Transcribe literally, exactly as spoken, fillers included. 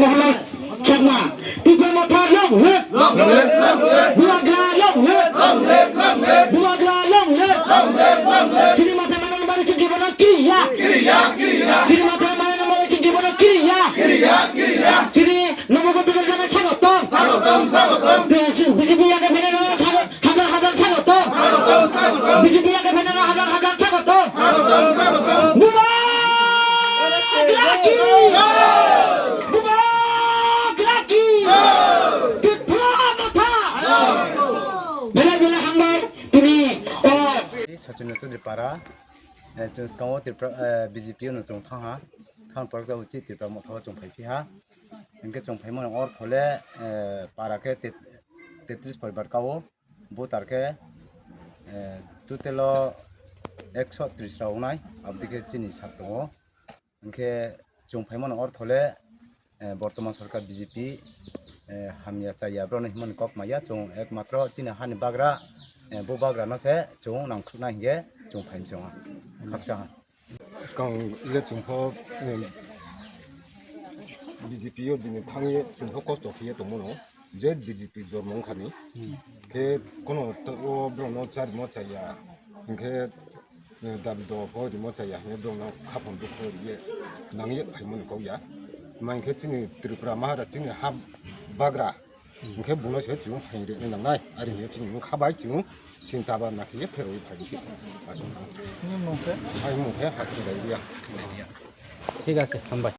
Chakma, Tipra Motha long live! Bubagra long live! Bubagra long live! Chini mata mana nambari chini bono kiriya! Chini mata mana nambari chini bono kiriya! Chini nomo botu gana sagotom! B J P ya ke phene no sagotom! Hazar hazar sagotom. B J P ya ke phene no hazar hazar sagotom. Bubagra ki. Bubagra ki. Tipra Motha. Belai belai hambai tini. Sachin Chaudhary para, eh, chwng swkango Tripura, eh, B J P no chwng thang ha. Thang porok ta uchi Tipra Motha o chwng phai phi ha. Hingke chwng phaimani ortho le, eh, para khe tet-, tetris poribar kao. Voter khe, eh, total o ekso tris rok wngnai, aboni khe chini sak tongo. Hingkhe chwng phaimani ortho le, eh, bortoman sorkar B J P, eh, hamya chaya borokno himani kok maya, chwng ekmatro chini hani bagra, eh, bo bagrano se chwng nangkuknai hinkhe chwng phaimani chwng khakchangha. Swkang le chwngpho, eh, B J P o bini thangwi chwngpho kosto khe tongmano, je B J P jormo wngkhani. Khe kono to-, o borokno charimo chaya, hinkhe, eh, dabi doga pho rimo chaya, hinkhe borokno khapang dukho riye nangye phaimani kok ya. Hima hinkhe chini Tripura Maharaj chini ha bagra, hinkhe bono se chwng phaini rwna nangnai, ari hinkhe chini wngkha bai chwng chinta bhabna khe pherwi phaidi se. Aswk. Nini mung khe? Ai mung khe Hakhwrai Reang. Thik ase, hambai.